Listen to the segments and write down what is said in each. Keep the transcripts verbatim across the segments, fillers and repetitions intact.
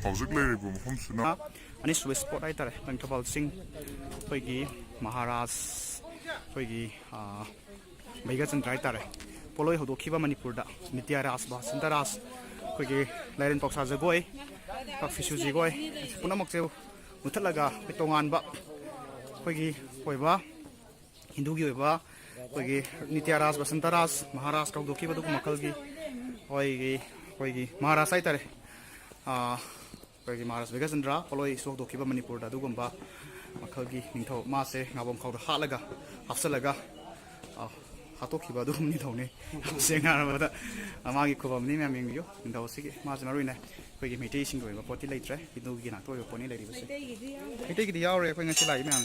ꯍꯧꯖꯤꯛ ꯂꯩꯔꯤꯕ ꯃꯐꯝꯁꯤꯅ ꯑꯅꯤꯁꯨꯕ ꯁ꯭ꯄꯣꯠ ꯍꯥꯏꯇꯥꯔꯦ, ꯅꯤꯡꯊꯧꯕꯥꯜ ꯆꯤꯡ, ꯑꯩꯈꯣꯏꯒꯤ ꯃꯍꯥꯔꯥꯖ, ꯑꯩꯈꯣꯏꯒꯤ, ꯑꯥ, ꯕꯩꯒꯆꯟꯗ꯭ꯔ ꯍꯥꯏꯇꯥꯔꯦ, ꯄꯣꯠꯂꯣꯏ ꯍꯧꯗꯣꯛꯈꯤꯕ ꯃꯅꯤꯄꯨꯔꯗ ꯅꯤꯇ꯭ꯌ ꯔꯥꯁ, ꯕꯁꯟꯇ ꯔꯥꯁ, ꯑꯩꯈꯣꯏꯒꯤ ꯂꯥꯏꯔꯦꯟ ꯄꯥꯎꯁꯥ ꯖꯒꯣꯏ, ꯐꯤꯁꯨ ꯖꯒꯣꯏ, ꯄꯨꯝꯅꯃꯛꯁꯦ ꯃꯨꯊꯠꯂꯒ ꯑꯩꯈꯣꯏ ꯇꯣꯉꯥꯟꯕ ꯑꯩꯈꯣꯏꯒꯤ ꯑꯣꯏꯕ ꯍꯤꯟꯗꯨꯒꯤ ꯑꯣꯏꯕ ꯑꯩꯈꯣꯏꯒꯤ ꯅꯤꯇ꯭ꯌ ꯔꯥꯁ, ꯕꯁꯟꯇ ꯔꯥꯁ, ꯃꯍꯥꯔꯥꯁ ꯍꯧꯗꯣꯛꯈꯤꯕ ꯑꯗꯨꯒꯨꯝꯕ ꯃꯈꯜꯒꯤ ꯑꯩꯈꯣꯏꯒꯤ, ꯑꯩꯈꯣꯏꯒꯤ ꯃꯍꯥꯔꯥꯁ ꯍꯥꯏꯇꯥꯔꯦ, ꯑꯥ, ꯑꯩꯈꯣꯏꯒꯤ ꯃꯍꯥꯔꯥꯁ ꯕꯩꯒꯆꯟꯗ꯭ꯔ ꯄꯣꯠꯂꯣꯏ ꯍꯧꯗꯣꯛꯈꯤꯕ ꯃꯅꯤꯄꯨꯔꯗ ꯑꯗꯨꯒꯨꯝꯕ ꯃꯈꯜꯒꯤ ꯅꯤꯡꯊꯧ, ꯃꯥꯁꯦ ꯉꯥꯕꯣꯝ ꯈꯥꯎꯗ ꯍꯥꯠꯂꯒ, ꯍꯥꯞꯆꯤꯜꯂꯒ, ꯑꯥ, ꯍꯥꯠꯇꯣꯛꯈꯤꯕ ꯑꯗꯨꯒꯨꯝꯕ ꯅꯤꯡꯊꯧꯅꯤ꯫ ꯌꯥꯝ ꯁꯦꯡꯅ ꯍꯥꯏꯔꯕꯗ, ꯃꯥꯒꯤ ꯈꯨꯕꯝꯅꯤ꯫ ꯃꯌꯥꯝ ꯌꯦꯡꯕꯤꯌꯨ, ꯅꯤꯡꯊꯧ ꯑꯁꯤꯒꯤ꯫ ꯃꯥꯁꯦ ꯃꯔꯨ ꯑꯣꯏꯅ ꯑꯩꯈꯣꯏꯒꯤ ꯃꯩꯇꯩꯁꯤꯡꯒꯤ ꯑꯣꯏꯕ ꯄꯣꯠꯇꯤ ꯂꯩꯇ꯭ꯔꯦ, ꯍꯤꯟꯗꯨꯒꯤ ꯉꯥꯛꯇ ꯑꯣꯏꯕ ꯄꯣꯠꯅꯤ ꯂꯩꯔꯤꯕꯁꯦ꯫ ꯃꯩꯇꯩꯒꯤꯗꯤ ꯌꯥꯎꯔꯦ ꯑꯩꯈꯣꯏ ꯉꯁꯤ ꯂꯥꯛꯏ ꯃꯌꯥꯝ꯫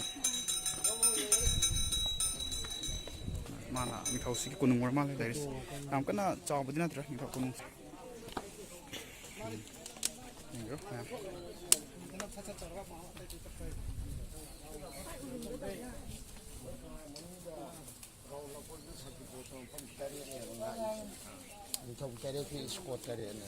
ꯃꯥꯅ ꯅꯤꯡꯊꯧꯁꯤꯒꯤ ꯀꯣꯅꯨꯡ ꯑꯣꯏꯔ ꯃꯥꯜꯂꯦ ꯂꯩꯔꯤꯁꯦ꯫ ꯌꯥꯝ ꯀꯟꯅ ꯆꯥꯎꯕꯗꯤ ꯅꯠꯇ꯭ꯔꯦ ꯅꯤꯡꯊꯧ ꯀꯣꯅꯨꯡꯁꯦ꯫ ꯌꯦꯡꯕꯤꯔꯣ ꯃꯌꯥꯝ꯫ ꯅꯤꯡꯊꯧ ꯇꯔꯦꯠꯀꯤ ꯁ꯭ꯀꯣꯠ ꯇꯔꯦꯠꯅꯦ꯫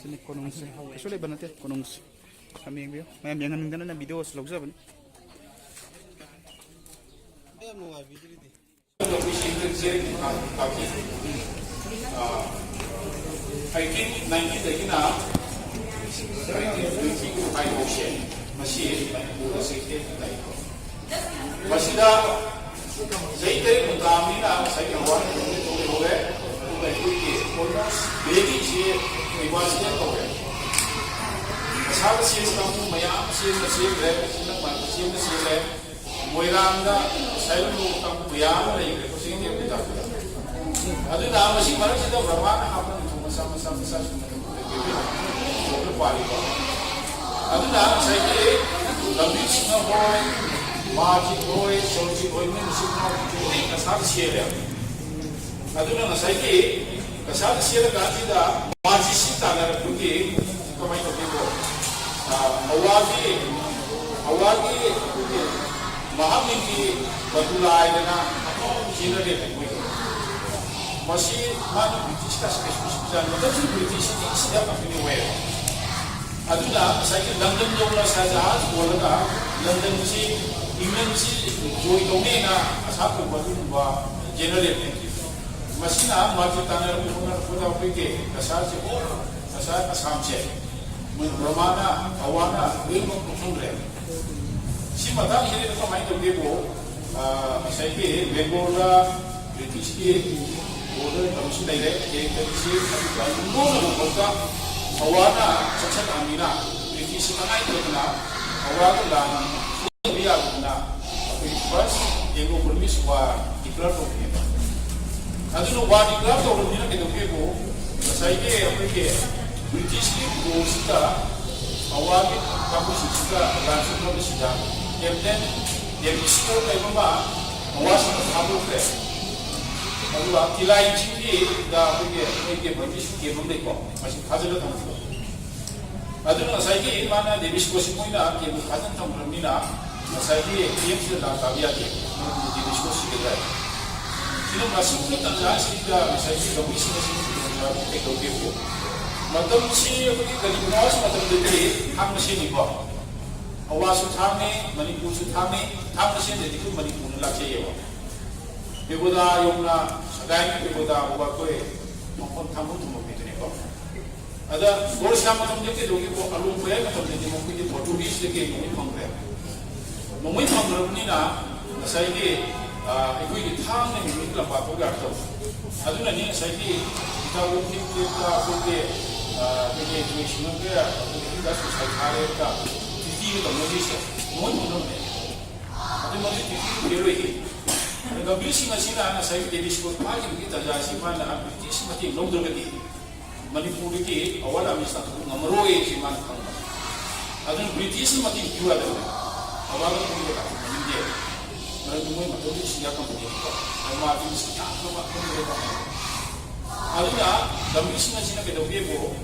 ꯁꯤꯅꯤ ꯀꯣꯅꯨꯡꯁꯦ꯫ ꯀꯩꯁꯨ ꯂꯩꯕ ꯅꯠꯇꯦ ꯀꯣꯅꯨꯡꯁꯦ꯫ ꯌꯥꯝ ꯌꯦꯡꯕꯤꯌꯨ꯫ ꯃꯌꯥꯝ ꯌꯦꯡꯍꯟꯅꯤꯡꯗꯅ ꯚꯤꯗꯤꯑꯣꯁꯨ ꯂꯧꯖꯕꯅꯤ꯫ ꯌꯥꯝ ꯅꯨꯡꯉꯥꯏꯕꯤꯗ꯭ꯔꯤꯗꯤ꯫ ꯑꯩꯈꯣꯏ ꯁꯤ ꯍꯟꯗꯛꯁꯦ, ꯑ, ꯑꯩꯠꯇꯤꯟ ꯅꯥꯏꯟꯇꯤꯗꯒꯤꯅ ꯅꯥꯏꯟꯇꯤꯟ ꯇ꯭ꯋꯦꯟꯇꯤ ꯇꯨ ꯐꯥꯎꯁꯦ ꯃꯁꯤ ꯃꯅꯤꯄꯨꯔꯗ ꯁꯤꯛꯁꯇꯤꯟ ꯂꯩ꯫ ꯃꯁꯤꯗ ꯆꯍꯤ ꯇꯔꯦꯠ ꯃꯇꯥ ꯃꯤꯅ ꯉꯁꯥꯏꯒꯤ ꯑꯋꯥꯡ ꯊꯣꯛꯂꯦ꯫ ꯑꯗꯨꯒ ꯑꯩꯈꯣꯏꯒꯤ almost valley ꯁꯤ ꯔꯤꯚꯔꯁ ꯇꯧꯔꯦ꯫ ꯃꯁꯥꯗ ꯆꯦꯟꯕ ꯀꯥꯡꯕꯨ ꯃꯌꯥꯝ ꯆꯦꯟꯕ ꯆꯦꯟꯈ꯭ꯔꯦ, ꯆꯦꯟꯕ ꯆꯦꯟꯕ ꯆꯦꯟꯈ꯭ꯔꯦ꯫ ꯃꯣꯏꯔꯥꯡꯗ ꯁꯥꯏꯕꯟ ꯀꯥꯡꯕꯨ ꯃꯌꯥꯝ ꯑꯃ ꯂꯩꯈ꯭ꯔꯦ ꯍꯧꯖꯤꯛ ꯏꯟꯗꯤꯌꯥ ꯄ꯭ꯔꯖꯥꯗꯨꯗ꯫ ꯑꯗꯨꯅ ꯃꯁꯤ ꯃꯔꯛꯁꯤꯗ ꯕꯔꯃꯥꯅ ꯍꯥꯞꯄ ꯅꯤꯡꯊꯧ ꯃꯆꯥ ꯃꯆꯥ ꯃꯆꯥꯁꯤꯡ ꯄꯥꯜꯂꯤꯕ꯫ ꯑꯗꯨꯅ ꯉꯁꯥꯏꯒꯤ ꯔꯟꯕꯤꯔ ꯁꯤꯡꯍ ꯍꯣꯏ, ꯃꯥꯖꯤꯠ ꯍꯣꯏ, ꯁꯣꯔꯖꯤꯠ ꯍꯣꯏ, ꯃꯣꯏ ꯃꯆꯤꯟ ꯃꯅꯥꯎꯁꯤꯡꯁꯦ ꯂꯣꯏ ꯀꯁꯥꯗ ꯆꯦꯜꯂꯦ꯫ ꯑꯗꯨꯅ ꯉꯁꯥꯏꯒꯤ ꯀꯁꯥꯗ ꯆꯦꯜꯂꯀꯥꯟꯁꯤꯗ ꯃꯥꯖꯤꯠꯁꯤ ꯇꯥꯟꯅꯔꯛꯄꯒꯤ ꯀꯃꯥꯏꯅ ꯇꯧꯒꯦꯗꯣ, ꯑ, ꯑꯋꯥꯒꯤ, ꯑꯋꯥꯒꯤ ꯑꯩꯈꯣꯏꯒꯤ ꯃꯍꯥꯛꯅꯤꯒꯤ ꯕꯇꯨꯂꯥ ꯍꯥꯏꯗꯅ ꯁꯤꯖꯤꯟꯅꯔꯦ ꯃꯣꯏ꯫ ꯃꯁꯤ ꯃꯥꯅ ꯕ꯭ꯔꯤꯇꯤꯁꯀ ꯀꯩꯁꯨ ꯁꯤꯖꯤꯟꯅ ꯃꯇꯝꯁꯤ ꯕ꯭ꯔꯤꯇꯤꯁꯁꯤꯗꯤ ꯁꯤꯗ ꯉꯥꯛꯇꯅꯤ ꯑꯣꯏꯌꯦꯕ꯫ ꯑꯗꯨꯅ ꯉꯁꯥꯏꯒꯤ ꯂꯟꯗꯟ ꯌꯧꯅ ꯁꯥꯍ ꯖꯍꯥꯖ ꯀꯣꯜꯂꯒ ꯂꯟꯗꯟꯁꯤ, ꯏꯪꯂꯟꯁꯤ ꯖꯣꯏ ꯇꯧꯅꯦꯅ ꯑꯁꯥ ꯀꯧꯕ ꯑꯗꯨꯒꯨꯝꯕ ꯖꯦꯅꯔꯦꯜꯅꯤ꯫ ꯃꯁꯤꯅ ꯃꯥꯁꯦ ꯇꯥꯟꯅꯔꯛꯄ ꯍꯣꯠꯅꯔꯛꯄꯗ ꯑꯩꯈꯣꯏꯒꯤ ꯀꯁꯥꯔꯁꯦ ꯑꯣ ꯀꯁꯥꯔ ꯑꯁꯥꯝꯁꯦ ꯃꯣꯏ ꯕ꯭ꯔꯍꯃꯥꯅ ꯑꯋꯥꯅ ꯂꯣꯏꯅꯃꯛ ꯂꯧꯁꯤꯟꯈ꯭ꯔꯦ꯫ ꯁꯤ ꯃꯇꯥꯡꯁꯤꯗ ꯀꯃꯥꯏꯅ ꯇꯧꯒꯦꯕꯨ, ꯑ, ꯉꯁꯥꯏꯒꯤ ꯕꯦꯡꯒꯣꯜꯗ ꯕ꯭ꯔꯤꯇꯤꯁꯀꯤ ꯕꯣꯔꯗꯔ ꯇꯧꯔꯁꯨ ꯂꯩꯔꯦ, ꯇꯦꯔꯤꯇꯣꯔꯤꯁꯤ ꯑꯗꯨꯒ ꯂꯣꯟꯅꯕ ꯐꯥꯎꯗ ꯑꯋꯥꯅ ꯆꯠꯁꯜꯂꯛꯑꯕꯅꯤꯅ ꯕ꯭ꯔꯤꯇꯤꯁꯁꯤ ꯇꯉꯥꯏ ꯐꯗꯅ ꯑꯋꯥꯒ ꯂꯥꯟ ꯇꯧꯕ ꯌꯥꯗꯗꯅ ꯑꯩꯈꯣꯏ ꯐꯥꯔꯁ ꯑꯦꯡꯒ꯭ꯂꯣ ꯕꯔꯃꯤꯁ ꯋꯥꯔ ꯗꯤꯀ꯭ꯂꯦꯌꯔ ꯇꯧꯕꯅꯦꯕ꯫ ꯑꯗꯨꯅ ꯋꯥꯔ ꯗꯤꯀ꯭ꯂꯦꯌꯔ ꯇꯧꯔꯕꯅꯤꯅ ꯀꯩꯗꯧꯒꯦꯕꯨ, ꯉꯁꯥꯏꯒꯤ ꯑꯩꯈꯣꯏꯒꯤ ꯕ꯭ꯔꯤꯇꯤꯁꯀꯤ ꯔꯨꯜꯁꯤꯗ ꯑꯋꯥꯒꯤ ꯀꯥꯡꯕꯨꯁꯤꯡꯁꯤꯗ ꯂꯥꯟ ꯁꯣꯛꯅꯕꯁꯤꯗ ꯀꯦꯞꯇꯦꯟ ꯗꯦꯕꯤꯁꯀꯣ ꯀꯩꯒꯨꯝꯕ ꯑꯋꯥꯁꯤꯡꯗ ꯊꯥꯗꯣꯛꯈ꯭ꯔꯦ꯫ ꯑꯗꯨꯒ ꯇꯤꯂꯥꯏ ꯆꯤꯡꯒꯤꯗ ꯑꯩꯈꯣꯏꯒꯤ ꯃꯣꯏꯒꯤ ꯕꯔꯃꯤꯁꯀꯤ ꯀꯦꯝ ꯑꯃ ꯂꯩꯀꯣ, ꯃꯁꯤ ꯊꯥꯖꯤꯜꯂ ꯊꯝꯈꯤꯕ꯫ ꯑꯗꯨꯅ ꯉꯁꯥꯏꯒꯤ ꯃꯥꯅ ꯗꯦꯕꯤꯁꯀꯣꯁꯤ ꯃꯣꯏꯅ ꯀꯦꯝꯗ ꯐꯥꯖꯤꯟ ꯊꯝꯈ꯭ꯔꯕꯅꯤꯅ ꯉꯁꯥꯏꯒꯤ ꯀꯦꯝꯁꯤꯗ ꯂꯥꯟ ꯇꯥꯕ ꯌꯥꯗꯦ꯫ ꯃꯔꯝꯗꯤ ꯗꯦꯕꯤꯁꯀꯣ ꯁꯤꯒꯗ꯭ꯔꯥ ꯍꯥꯏ꯫ ꯁꯤꯅ ꯃꯁꯤꯒꯤ ꯇꯥꯟꯖꯥꯁꯤꯗ ꯉꯁꯥꯏꯒꯤ ꯂꯧꯃꯤꯁꯤꯡ ꯑꯁꯤ ꯈꯨꯗꯣꯡꯆꯥꯕ ꯀꯩꯗꯧꯒꯦꯕꯨ, ꯃꯇꯝꯁꯤ ꯑꯩꯈꯣꯏꯒꯤ ꯒꯔꯤꯕ ꯅꯋꯥꯖ ꯃꯇꯝꯗꯗꯤ ꯊꯥꯡ ꯃꯁꯦꯟꯅꯤꯀꯣ꯫ ꯑꯋꯥꯁꯨ ꯊꯥꯡꯅꯤ, ꯃꯅꯤꯄꯨꯔꯁꯨ ꯊꯥꯡꯅꯤ, ꯊꯥꯡ ꯃꯁꯦꯟꯗꯗꯤ ꯑꯩꯈꯣꯏ ꯃꯅꯤꯄꯨꯔꯅ ꯂꯥꯛꯆꯩꯌꯦꯕ꯫ ꯕꯦꯒꯣꯗꯥ ꯌꯧꯅ ꯁꯒꯥꯏꯒꯤ ꯕꯦꯒꯣꯗꯥ ꯐꯥꯎꯕ ꯑꯩꯈꯣꯏ ꯃꯐꯝ ꯊꯥꯡꯕ ꯊꯨꯝꯃꯛꯄꯤꯗꯨꯅꯤꯀꯣ꯫ ꯑꯗ ꯒꯣꯔꯁꯤꯌꯥ ꯃꯇꯝꯗ ꯀꯩꯗꯧꯒꯦꯕꯨ, ꯑꯂꯨ ꯈꯣꯏꯔ ꯃꯇꯝꯗꯗꯤ ꯃꯈꯣꯏꯗꯤ ꯄꯣꯔꯇꯨꯒꯤꯖꯇꯒꯤ ꯅꯣꯡꯃꯩ ꯐꯪꯈ꯭ꯔꯦ꯫ ꯅꯣꯡꯃꯩ ꯐꯪꯈ꯭ꯔꯕꯅꯤꯅ ꯉꯁꯥꯏꯒꯤ, ꯑ, ꯑꯩꯈꯣꯏꯒꯤ ꯊꯥꯡꯅ ꯅꯨꯃꯤꯠ ꯂꯝꯄꯥꯛ ꯐꯥꯎ ꯌꯥꯔꯛꯇꯕ꯫ ꯑꯗꯨꯅꯅꯤ ꯉꯁꯥꯏꯒꯤ ꯏꯇꯥꯕꯣꯛ ꯐꯤꯞꯇꯦꯠꯇ ꯑꯩꯈꯣꯏꯒꯤ, ꯑ, ꯑꯩꯈꯣꯏꯒꯤ ꯖꯣꯏ ꯁꯤꯡꯍꯒ ꯑꯩꯈꯣꯏꯒꯤ ꯍꯤꯗꯥꯁ ꯁꯣꯁꯥꯏ ꯊꯥꯔꯦꯒ ꯐꯤꯐꯇꯤꯒ ꯇꯧꯅꯔꯤꯁꯦ꯫ ꯅꯣꯡꯃꯩ ꯐꯪꯈ꯭ꯔꯕꯅꯦ꯫ ꯑꯗꯨ ꯃꯗꯨ ꯐꯤꯐꯇꯤꯗ ꯐꯦꯜ ꯑꯣꯏꯈꯤ꯫ ꯑꯗ ꯒꯝꯚꯤꯔ ꯁꯤꯡ ꯑꯁꯤꯅ ꯉꯁꯥꯏꯒꯤ ꯗꯦꯕꯤꯁꯀꯣ ꯐꯥꯈꯤꯕꯒꯤ ꯇꯥꯟꯖꯥ ꯑꯁꯤ ꯃꯥꯅ ꯕ꯭ꯔꯤꯇꯤꯁ ꯃꯇꯦꯡ ꯂꯧꯗ꯭ꯔꯒꯗꯤ ꯃꯅꯤꯄꯨꯔꯗꯒꯤ ꯑꯋꯥ ꯂꯥꯟꯃꯤ ꯇꯥꯟꯊꯣꯛꯄ ꯉꯝꯃꯔꯣꯏ ꯍꯥꯏꯁꯤ ꯃꯥꯅ ꯈꯪꯕ꯫ ꯑꯗꯨꯅ ꯕ꯭ꯔꯤꯇꯤꯁꯅ ꯃꯇꯦꯡ ꯄꯤꯌꯨ ꯌꯥꯗꯕꯅꯤ꯫ ꯑꯋꯥ ꯂꯥꯟꯃꯤꯗ ꯇꯥꯟꯊꯣꯛ ꯉꯝꯅꯤꯡꯗꯦ꯫ ꯃꯔꯝꯗꯤ ꯃꯣꯏ ꯃꯇꯝꯗꯨꯗ ꯏꯁ ꯏꯟꯗꯤꯌꯥ ꯀꯝꯄꯅꯤꯅꯤꯀꯣ꯫ ꯃꯥꯗꯤ ꯏꯁ ꯌꯥꯝꯅ ꯋꯥꯠꯄꯅꯦꯕ꯫ ꯑꯗꯨꯅ ꯒꯝꯚꯤꯔ ꯁꯤꯡ ꯑꯁꯤꯅ ꯀꯩꯗꯧꯒꯦꯕꯨ,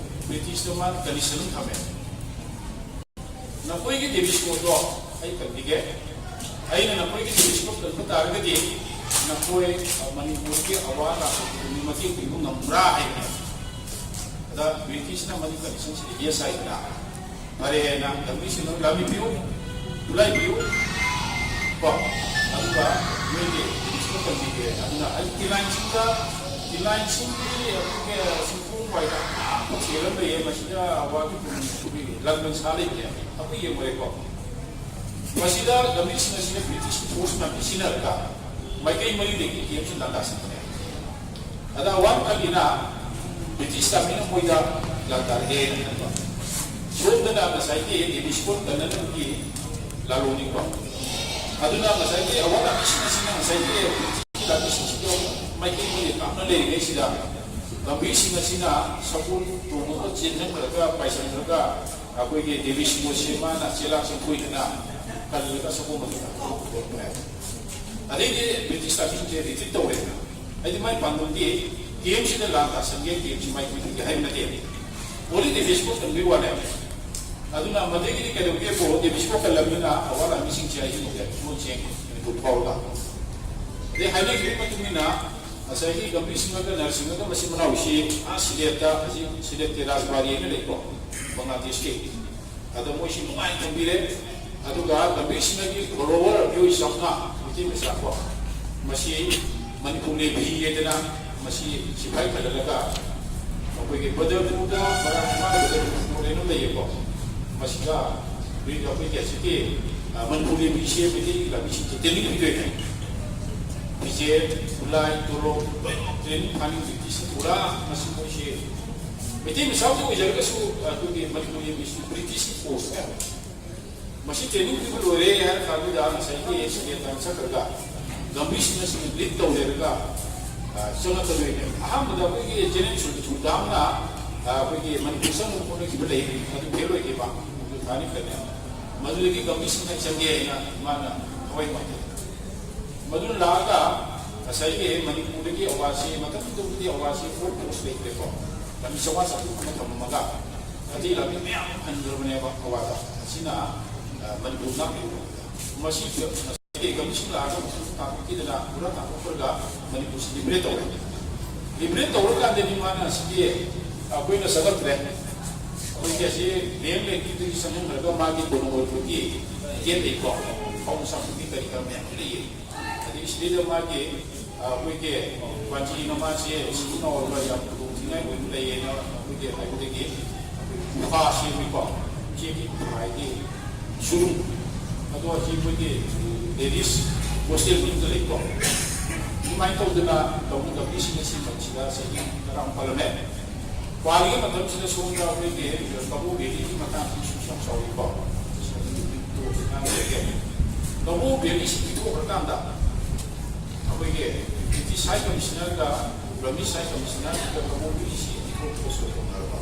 ꯕ꯭ꯔꯤꯇꯤꯁꯇ ꯃꯥꯅ ꯀꯟꯗꯤꯁꯟ ꯑꯃ ꯊꯝꯃꯦ꯫ ꯅꯈꯣꯏꯒꯤ ꯗꯦꯕꯤꯁꯀꯣꯗꯣ ꯑꯩ ꯀꯟꯕꯤꯒꯦ꯫ ꯑꯩꯅ ꯅꯈꯣꯏꯒꯤ ꯗꯦꯕꯤꯁꯀꯣ ꯀꯟꯕ ꯇꯥꯔꯒꯗꯤ ꯅꯈꯣꯏ ꯃꯅꯤꯄꯨꯔꯒꯤ ꯑꯋꯥ ꯑꯅꯥ ꯃꯇꯦꯡ ꯄꯤꯕ ꯉꯝꯕ꯭ꯔꯥ ꯍꯥꯏꯕꯅꯦ꯫ ꯑꯗ ꯕ꯭ꯔꯤꯇꯤꯁꯅ ꯃꯅꯤ ꯀꯟꯗꯤꯁꯟꯁꯤꯗ ꯌꯦꯁ ꯍꯥꯏꯗꯅ, ꯐꯔꯦꯅ ꯂꯝꯕꯤꯁꯤꯡꯗꯣ ꯂꯝꯕꯤ ꯄꯤꯌꯨ, ꯈꯨꯠꯂꯥꯏ ꯄꯤꯌꯨ ꯀꯣ, ꯑꯗꯨꯒ ꯅꯣꯏꯒꯤ ꯕ꯭ꯔꯤꯇꯤꯁꯅ ꯀꯟꯕꯤꯒꯦ꯫ ꯑꯗꯨꯅ ꯑꯩ ꯇꯤꯂꯥꯏꯁꯤꯡꯗ ꯇꯤꯂꯥꯏꯁꯤꯡꯒꯤ ꯑꯩꯈꯣꯏꯒꯤ ꯁꯤꯡꯐꯨ ꯄꯥꯏꯗ ꯊꯦꯜ ꯑꯃ ꯂꯩꯌꯦ꯫ ꯃꯁꯤꯗ ꯋꯥꯒꯤ ꯂꯟꯕꯟ ꯁꯥ ꯂꯩꯕꯅꯦ꯫ ꯑꯩꯈꯣꯏ ꯌꯦꯡꯉꯨꯔꯦꯀꯣ꯫ ꯃꯁꯤꯗ ꯂꯝꯕꯤꯁꯤꯡ ꯑꯁꯤꯗ ꯕ꯭ꯔꯤꯇꯤꯁꯀꯤ ꯐꯣꯔꯁ ꯃꯌꯥꯝ ꯁꯤꯖꯤꯟꯅꯔꯒ ꯃꯥꯏꯀꯩ ꯃꯔꯤꯗꯒꯤ ꯀꯦꯝꯁꯤ ꯂꯥꯟꯗꯥꯁꯤꯟꯕꯅꯦ꯫ ꯑꯗ ꯑꯋꯥꯡ ꯈꯜꯂꯤꯅ ꯕ꯭ꯔꯤꯇꯤꯁ ꯑꯥꯔꯃꯤꯅ ꯃꯣꯏꯗ ꯂꯥꯟꯗꯥꯔꯛꯑꯦꯅ ꯈꯟꯕ꯫ ꯁꯣꯝꯗꯅ ꯉꯁꯥꯏꯒꯤ ꯗꯦꯕꯤꯁꯀꯣꯠ ꯀꯟꯅꯅꯕꯒꯤ ꯂꯥꯂꯣꯡꯅꯤꯀꯣ꯫ ꯑꯗꯨꯅ ꯉꯁꯥꯏꯒꯤ ꯑꯋꯥꯡ ꯂꯝꯕꯤꯁꯤꯡ ꯑꯁꯤꯅ ꯉꯁꯥꯏꯒꯤ ꯂꯝꯕꯤꯁꯤꯡꯁꯤꯗ ꯃꯥꯏꯀꯩ ꯃꯔꯤ ꯀꯥꯞꯅ ꯂꯩꯔꯤꯉꯩꯁꯤꯗ ꯂꯝꯕꯤꯁꯤꯡ ꯑꯁꯤꯅ ꯁꯒꯣꯜ ꯇꯣꯡꯉꯒ ꯆꯦꯟꯖꯟꯈ꯭ꯔꯒ ꯄꯥꯏꯁꯟꯈ꯭ꯔꯒ ꯑꯩꯈꯣꯏꯒꯤ ꯗꯦꯕꯤꯁꯀꯣꯠꯁꯦ ꯃꯥꯅ ꯆꯦꯂꯥꯛ ꯆꯦꯟꯊꯣꯏꯗꯅ ꯀꯜꯂꯒ ꯁꯒꯣꯜ ꯃꯊꯛꯇ ꯊꯣꯛꯈ꯭ꯔꯦ꯫ ꯑꯗꯩꯗꯤ ꯕ꯭ꯔꯤꯇꯤꯁ ꯑꯥꯔꯃꯤꯁꯦ ꯔꯤꯇ꯭ꯔꯤꯠ ꯇꯧꯔꯦꯗꯅ꯫ ꯍꯥꯏꯗꯤ ꯃꯥꯏ ꯄꯥꯟꯗꯝꯗꯤ ꯀꯦꯝꯁꯤꯗ ꯂꯥꯟ ꯇꯥꯁꯟꯒꯦ, ꯀꯦꯝꯁꯤ ꯃꯥꯏ ꯄꯨꯟꯕꯤꯒꯦ ꯍꯥꯏꯕ ꯅꯠꯇꯦ꯫ ꯑꯣꯟꯂꯤ ꯗꯦꯕꯤꯁꯀꯣꯠ ꯀꯟꯕꯒꯤ ꯋꯥꯅꯦ꯫ ꯑꯗꯨꯅ ꯃꯗꯨꯗꯒꯤꯗꯤ ꯀꯩꯗꯧꯒꯦꯕꯨ ꯗꯦꯕꯤꯁꯀꯣꯠ ꯀꯜꯂꯕꯅꯤꯅ ꯑꯋꯥ ꯂꯥꯡꯃꯤꯁꯤꯡꯁꯦ ꯑꯩꯁꯨ ꯅꯣꯡꯖꯥꯏ ꯃꯣꯟ ꯆꯦꯡ ꯃꯅꯤꯄꯨꯔ ꯐꯥꯎꯕ꯫ ꯑꯗꯩ ꯍꯥꯏꯅꯈꯤꯕꯒꯤ ꯃꯇꯨꯡ ꯏꯟꯅ ꯉꯁꯥꯏꯒꯤ ꯒꯝꯚꯤꯔ ꯁꯤꯡꯍꯒ ꯅꯔꯁꯤꯡꯍꯒ ꯃꯆꯤꯟ ꯃꯅꯥꯎꯁꯤ ꯑꯥ ꯁꯤꯂꯦꯠꯇ, ꯍꯧꯖꯤꯛ ꯁꯤꯂꯦꯠꯀꯤ ꯔꯥꯖꯕꯥꯔꯤ ꯍꯥꯏꯅ ꯂꯩꯀꯣ, ꯕꯪꯒ꯭ꯂꯥꯗꯦꯁꯀꯤ꯫ ꯑꯗ ꯃꯣꯏꯁꯤ ꯅꯨꯡꯉꯥꯏꯅ ꯊꯝꯕꯤꯔꯦ꯫ ꯑꯗꯨꯒ ꯒꯝꯚꯤꯔ ꯁꯤꯡꯍꯒꯤ ꯐꯣꯂꯣꯋꯔ ꯃꯤꯑꯣꯏ ꯆꯥꯝꯃꯉꯥ ꯃꯩꯇꯩ ꯃꯆꯥ ꯀꯣ, ꯃꯁꯤ ꯃꯅꯤꯄꯨꯔ ꯅꯦꯚꯤ ꯍꯥꯏꯗꯅ ꯃꯁꯤ ꯁꯤꯐꯥꯏ ꯈꯜꯍꯜꯂꯒ ꯑꯩꯈꯣꯏꯒꯤ ꯕꯗꯔꯄꯨꯔꯗ ꯃꯔꯥꯡ ꯃꯔꯥꯡ ꯕꯗꯔꯄꯨꯔ ꯄꯣꯔꯠ ꯍꯥꯏꯅ ꯂꯩꯌꯦꯀꯣ꯫ ꯃꯁꯤꯗ ꯑꯩꯈꯣꯏꯒꯤ ꯍꯧꯖꯤꯛꯀꯤ, ꯑ, ꯃꯅꯤꯄꯨꯔ ꯅꯦꯚꯤꯁꯦ ꯃꯩꯇꯩ ꯂꯥꯟꯃꯤꯁꯤꯡꯁꯦ ꯇ꯭ꯔꯦꯅꯤꯡ ꯄꯤꯗꯣꯏꯅꯦ꯫ ꯐꯤꯖꯦꯠ, ꯈꯨꯠꯂꯥꯏ, ꯇꯣꯂꯣꯞ ꯂꯣꯏꯅꯃꯛ ꯇ꯭ꯔꯦꯅꯤꯡ ꯐꯥꯅꯤꯡ ꯄ꯭ꯔꯤꯇꯤꯁꯅ ꯄꯨꯔꯥ ꯃꯁꯤ ꯃꯣꯏꯁꯦ ꯃꯩꯇꯩ ꯃꯆꯥ ꯑꯃ ꯑꯣꯏꯖꯔꯒꯁꯨ ꯑꯩꯈꯣꯏꯒꯤ ꯃꯅꯤꯄꯨꯔ ꯅꯦꯚꯤꯁꯤ ꯕ꯭ꯔꯤꯇꯤꯁꯀꯤ ꯐꯣꯔꯁꯅꯦꯕ꯫ ꯃꯁꯤ ꯇ꯭ꯔꯦꯅꯤꯡ ꯄꯤꯕ ꯂꯣꯏꯔꯦ ꯍꯥꯏꯔ ꯀꯥꯟꯗꯨꯗ ꯉꯁꯥꯏꯒꯤ ꯁꯤꯂꯦꯠ ꯇꯥꯟ ꯆꯠꯈ꯭ꯔꯒ ꯒꯝꯚꯤꯔ ꯁꯤꯡꯍꯁꯤꯅ ꯂꯤꯗ ꯇꯧ ꯂꯩꯔꯒ, ꯑ, ꯆꯪꯂꯛꯀꯗꯣꯏꯅꯦ꯫ ꯑꯍꯥꯟꯕꯗ ꯑꯩꯈꯣꯏꯒꯤ ꯖꯦꯅꯔꯦꯜ ꯁꯨꯔꯖ ꯊꯨꯡꯖꯥꯝꯅ, ꯑ, ꯑꯩꯈꯣꯏꯒꯤ ꯃꯅꯤꯄꯨꯔ ꯆꯪꯅꯕ ꯍꯣꯠꯅꯈꯤꯕ ꯂꯩ, ꯃꯗꯨ ꯐꯦꯜ ꯑꯣꯏꯈꯤꯕ, ꯃꯗꯨ ꯊꯥꯅꯤꯡꯗ꯭ꯔꯅꯦ꯫ ꯃꯗꯨꯗꯒꯤ ꯒꯝꯚꯤꯔ ꯁꯤꯡꯍ ꯆꯪꯒꯦ ꯍꯥꯏꯅ ꯃꯥꯅ ꯊꯋꯥꯏ ꯅꯨꯡꯉꯥꯏꯇꯦ꯫ ꯃꯗꯨꯅ ꯂꯥꯛꯑꯒ ꯉꯁꯥꯏꯒꯤ ꯃꯅꯤꯄꯨꯔꯗꯒꯤ ꯑꯋꯥꯁꯤ, ꯃꯇꯝꯗꯨꯗꯕꯨꯗꯤ ꯑꯋꯥꯁꯤ ꯐꯣꯔ ꯐꯣꯔꯁ ꯂꯩꯇ꯭ꯔꯦꯀꯣ, ꯂꯝꯕꯤ ꯆꯥꯝꯃꯉꯥ ꯆꯥꯇ꯭ꯔꯨꯛ ꯑꯃ ꯊꯝꯃꯝꯃꯒ ꯑꯇꯩ ꯂꯝꯕꯤ ꯃꯌꯥꯝ ꯑꯃ ꯍꯟꯈ꯭ꯔꯕꯅꯦꯕ ꯑꯋꯥꯗ꯫ ꯑꯁꯤꯅ, ꯑ, ꯃꯅꯤꯄꯨꯔ ꯉꯥꯛꯂꯤꯕ꯫ ꯃꯁꯤ ꯒꯝꯚꯤꯔ ꯁꯤꯡ ꯂꯥꯛꯑꯒ ꯃꯊꯪ ꯇꯥꯟꯊꯣꯛꯈꯤꯗꯅ ꯄꯨꯔꯥ ꯇꯥꯟꯊꯣꯛꯈ꯭ꯔꯒ ꯃꯅꯤꯄꯨꯔꯁꯤ ꯂꯤꯕꯔꯦꯠ ꯇꯧꯔꯦ꯫ ꯂꯤꯕꯔꯦꯠ ꯇꯧꯔꯀꯥꯟꯗꯗꯤ ꯃꯥꯅ ꯁꯤꯗꯤ ꯑꯩꯈꯣꯏꯅ ꯆꯪꯉꯛꯇ꯭ꯔꯦ, ꯑꯩꯈꯣꯏꯒꯤ ꯑꯁꯤ ꯂꯦꯡ ꯂꯩꯈꯤꯕꯗꯒꯤ ꯆꯪꯍꯟꯈ꯭ꯔꯒ ꯃꯥꯒꯤ ꯀꯣꯟꯅ ꯑꯣꯏꯕꯒꯤ ꯇꯤꯀꯦꯠ ꯂꯩꯀꯣ, ꯐꯥꯎꯟ ꯁꯥꯡꯕꯒꯤ ꯀꯔꯤ ꯀꯔꯥ ꯃꯌꯥꯝ ꯂꯩꯌꯦ꯫ ꯑꯗꯩ ꯁꯤꯗꯩꯗ ꯃꯥꯒꯤ ꯑꯩꯈꯣꯏꯒꯤ ꯄꯥꯟꯖꯤꯅ ꯃꯥꯁꯦ ꯁꯤꯖꯤꯟꯅꯍꯧꯔꯒ ꯌꯥꯝ ꯈꯨꯗꯣꯡꯊꯤꯅꯤꯡꯉꯥꯏ ꯑꯣꯏꯕ ꯂꯩꯌꯦꯅ ꯑꯩꯈꯣꯏꯒꯤ ꯍꯥꯏꯕꯗꯒꯤ ꯎꯈꯥ ꯁꯦꯝꯃꯤꯀꯣ꯫ ꯎꯆꯦꯛꯀꯤ ꯎꯈꯥ ꯍꯥꯏꯗꯤ ꯁꯨꯔꯨꯡ꯫ ꯑꯗꯣ ꯍꯧꯖꯤꯛ ꯑꯩꯈꯣꯏꯒꯤ ꯂꯦꯗꯤꯁ ꯍꯣꯁꯇꯦꯜ ꯃꯅꯨꯡꯗ ꯂꯩꯀꯣ꯫ ꯑꯗꯨꯃꯥꯏꯅ ꯇꯧꯗꯅ ꯇꯧꯕ ꯂꯝꯕꯤꯁꯤꯡ ꯑꯁꯤ ꯃꯁꯤꯗ ꯆꯍꯤ ꯇꯔꯥꯃꯨꯛ ꯄꯥꯜꯂꯝꯃꯦ꯫ ꯄꯥꯜꯂꯤꯉꯩ ꯃꯇꯝꯁꯤꯗ ꯁꯣꯝꯗ ꯑꯩꯈꯣꯏꯒꯤ ꯀꯕꯣ ꯚꯦꯂꯤꯒꯤ ꯃꯇꯥꯡꯁꯤꯁꯨ ꯌꯥꯝ ꯆꯥꯎꯋꯤꯀꯣ꯫ ꯀꯕꯣ ꯚꯦꯂꯤꯁꯤ ꯄꯤꯊꯣꯛꯈ꯭ꯔꯀꯥꯟꯗ ꯑꯩꯈꯣꯏꯒꯤ ꯗꯤꯄ꯭ꯌꯨꯇꯤ ꯁꯥꯏ ꯀꯃꯤꯁꯅꯔꯒ ꯔꯃꯤ ꯁꯥꯏ ꯀꯃꯤꯁꯅꯔꯒ ꯀꯕꯣ ꯚꯦꯂꯤꯁꯤ ꯄꯤꯊꯣꯛꯄ ꯁꯣꯏ ꯇꯧꯅꯔꯕ꯫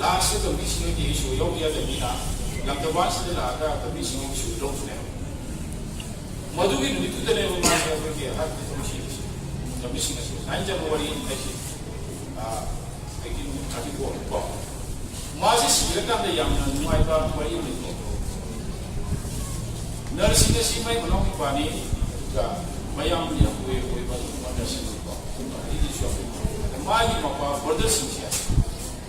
ꯂꯥꯁꯇ ꯀꯃꯤꯁꯅꯔꯒꯤ ꯏꯁꯨ ꯌꯥꯎꯗ ꯌꯥꯗꯕꯅꯤꯅ ꯂꯝꯗꯝꯕꯥꯟꯁꯤꯗ ꯂꯥꯛꯑꯒ ꯀꯃꯤꯁꯅꯔꯒꯤ ꯏꯁꯨ ꯂꯧꯕꯅꯦꯕ꯫ ꯃꯗꯨꯒꯤ ꯅꯨꯃꯤꯠꯇꯨꯗꯅꯦꯕ ꯃꯥꯁꯦ ꯑꯩꯈꯣꯏꯒꯤ ꯍꯥꯔꯠ ꯑꯦꯇꯦꯛ ꯇꯧꯔ ꯁꯤꯔꯤꯁꯦ꯫ ꯀꯃꯤꯁꯅꯔꯁꯦ ꯅꯥꯏꯟ ꯖꯅꯋꯥꯔꯤ ꯍꯥꯏꯁꯦ, ꯑꯩꯒꯤ ꯅꯨꯃꯤꯠ ꯊꯥꯔꯇꯤ ꯐꯣꯔ ꯀꯣ꯫ ꯃꯥꯁꯦ ꯁꯤꯔꯀꯥꯟꯗ ꯌꯥꯝꯅ ꯅꯨꯡꯉꯥꯏꯕ ꯋꯥꯔꯤ ꯑꯃ ꯂꯩꯀꯣ꯫ ꯅꯔꯁꯁꯤꯡ ꯑꯁꯤ ꯃꯥꯏ ꯃꯅꯥꯎ ꯅꯨꯄꯥꯅꯤ, ꯑꯗꯨꯒ ꯃꯌꯥꯝꯅ ꯌꯥꯝ ꯑꯣꯏ ꯑꯣꯏꯕ ꯑꯗꯨꯒꯨꯝꯕ ꯅꯔꯁꯁꯤꯡꯅꯤꯀꯣ꯫ ꯑꯗꯨꯒ ꯑꯩꯒꯤꯁꯨ ꯌꯥꯎꯏ꯫ ꯑꯗ ꯃꯥꯒꯤ ꯃꯄꯥ ꯕ꯭ꯔꯗꯔꯁꯤꯡꯁꯦ